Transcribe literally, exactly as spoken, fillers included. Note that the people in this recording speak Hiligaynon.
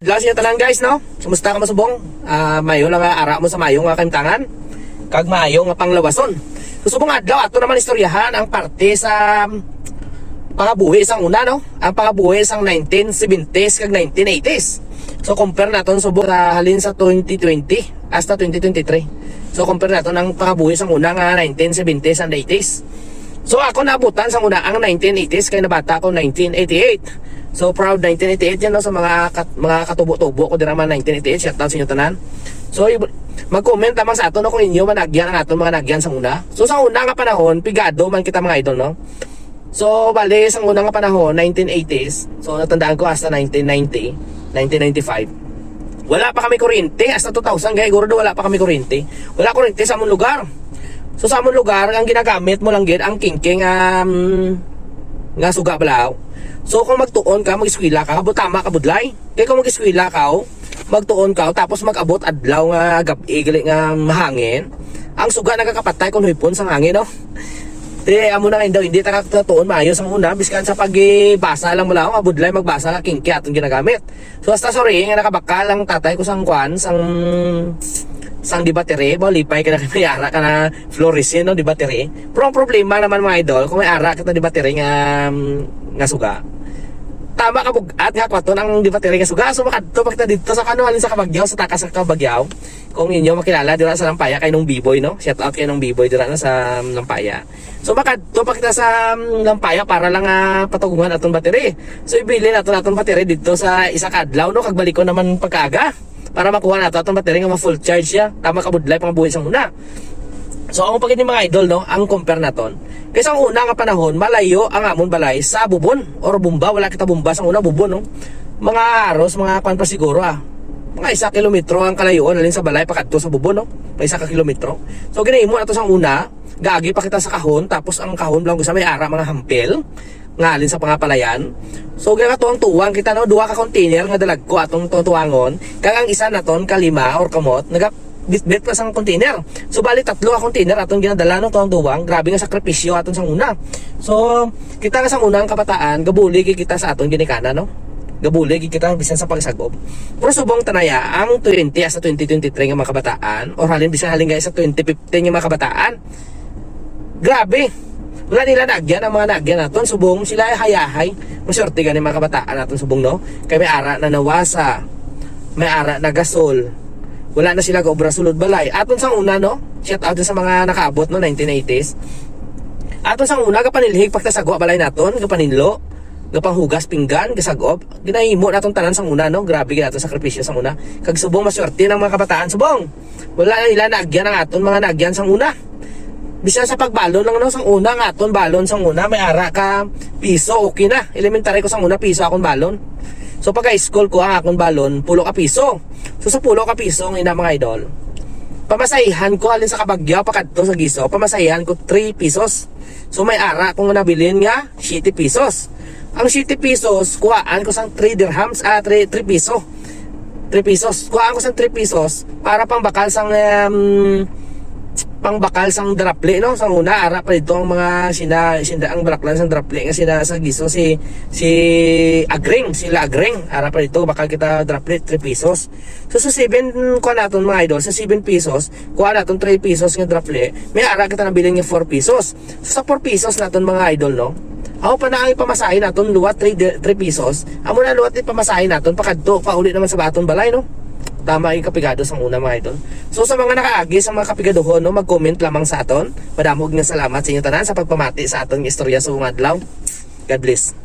Adlaw sa inyo tanan, guys, no? Kumusta ka, subong? Ah, maayo lang nga ara mo sa maayo nga kahimtangan kag maayo nga panglawason. So, subong adlaw ato naman istoryahan ang parte sa pangabuhi sang una, no? Ang pangabuhi sang nineteen seventies kag nineteen eighties. So, compare naton subong sa halin sa twenty twenty hasta twenty twenty-three. So, compare naton ang pangabuhi sang una nga nineteen seventies and eighties. So, ako naabutan sang una ang nineteen eighties kay nabata ako nineteen eighty-eight. So, proud nineteen eighty-eight yan, no, sa mga kat-, mga katubo-tubo ko dira, mga nineteen eighty-eight. Shout out sa inyo tanan. So, i-, mag-comment lamang sa aton, no, kung inyo managyan ang aton mga nagyan sa una. So, sa una nga panahon, pigado man kita, mga idol, no? So, bali, sa una nga panahon, nineteen eighties. So, natandaan ko hasta nineteen ninety, nineteen ninety-five. Wala pa kami kuryente, hasta two thousand, kaya siguro do wala pa kami kuryente. Wala kuryente sa among lugar. So, sa among lugar, ang ginagamit mo lang gid ang kingking, um, nga suga balaw. So, kung magtuon ka, mag-eskwela ka, butama ka budlay. Kaya kung mag-eskwela ka, oh, magtuon ka, tapos mag-abot adlaw nga gab-i, gali nga mahangin, ang suga nagakapatay kung huipon sang hangin, no? Di, amo na nga daw, hindi ta katuon maayo sang una, biskan sa pagbasa lang mo lang, oh, budlay magbasa nga kingki atong ginagamit. So, hasta sorry, nga nakabakal ang tatay ko sang kwan, sang, sang dibatiri, ba, lipay ka na may ara ka na fluorescent, no, dibatiri. Pero ang problema naman, mga idol, kung may ara kita dibatiri nga, nga suga, tama ka bugat nga kwaton ang dibatiri nga suga. So, makadto pa kita dito sa, ano, halin sa Cabagao, sa takas sa Cabagao. Kung inyo makilala, dira sa Lampaya kay Nong Biboy, no? Shout out kay Nong Biboy, dira na sa Lampaya. So, makadto pa kita sa, um, Lampaya para lang, ah, patugungan atong battery. So, ibilin nato atong battery dito sa isa ka adlaw, no? Kag balikon naman pagkaaga para makuha nato atong battery nga ma-full charge siya. Tama ka budlay pangabuhi sang una. So, ang pagkini, mga idol, no, ang compare naton. Kay sa una nga panahon, malayo ang amon balay sa bubon or bumba. Wala kita bumba sa una, bubon, no? Mga aros, mga kwan pa siguro, ah. Mga isa kilometro ang kalayoan halin sa balay pakadto sa bubon, no? Mga isa ka kilometro. So, ginahimo nato sa una, gaagi pa kita sa kahon, tapos ang kahon lang sa may ara, mga hampil nga halin sa pangapalayan. So, gagatuang tuwang kita, no, duha ka container nga dalagko atong tuwang-tuwangon, kag ang isa naton ka lima or kamot naga bitbit pa sang container. So, bali tatlo ka container atong ginadala, no, tuwang-tuwang. Grabe nga sakripisyo aton sang una. So, kita nga sang una ang kabataan, gabuli gid kita sa aton ginikanan, no? Gabuli gid kita bisan sa pagsag-ob. Pero subong tanaya, ang twenty hasta twenty twenty-three nga mga kabataan, or halin bisan halin gani sa twenty fifteen nga mga kabataan, grabe. Wala nila naagyan ang mga naagyan naton. Subong sila hayahay. Maswerte gani mga kabataan naton subong, no? Kay may ara na nawasa, may ara na gasol. Wala na sila gaobra sulod balay. Aton sang una, no? Shout out sa mga nakaabot, no, nineteen eighties. Aton sang una, gapanilhig pagta sa gwa balay naton, gapaninlo, gapanghugas pinggan, gasag-op. Ginahimo naton tanan sang una, no? Grabe gid aton sakripisyo sang una. Kag subong maswerte ng mga kabataan subong. Wala na nila naagyan ang aton mga naagyan sang una. Bisan sa pagbalon lang, no, sang una, ang aton balon sang una, may ara ka piso, okay na. Elementary ko sang una, piso akon balon. So, pag high school ko, ang akon balon, pulo ka piso. So, sa pulo ka piso, ang ina, mga idol, pamasahihan ko, halin sa Cabagao pakadto sa Giso, pamasahihan ko three pesos. So, may ara akong nabilin nga siyete pesos. Ang siyete pesos, kuhaan ko sang three dirhams, ah, three, three piso. Three pesos. Kuhaan ko sang three pesos para pangbakal sang, em, pangbakal sang drapli, no? Sang una, ara pa dito ang mga sina-, sinda ang balaklan sang drapli nga sina sa Giso, si, si Agring, sila Agring. Ara pa dito, bakal kita drapli, three pesos. So, sa seven, kuha naton, mga idol, sa seven pesos, kuha naton three pesos nga drapli, may ara kita nabilin nga four pesos. So, sa four pesos naton, mga idol, no? Ako pa na ang ipamasahe naton, luwat three, three pesos. Amo na luwat ipamasahe naton, pakadto, pauli naman sa aton balay, no? Tama ang kapigado sang una, mga idol. So, sa mga nakaagi, sa mga kapigadohon, no, mag-comment lamang sa aton. Madamo nga salamat sa inyo tanan sa pagpamati sa aton istorya sa mga adlaw. God bless.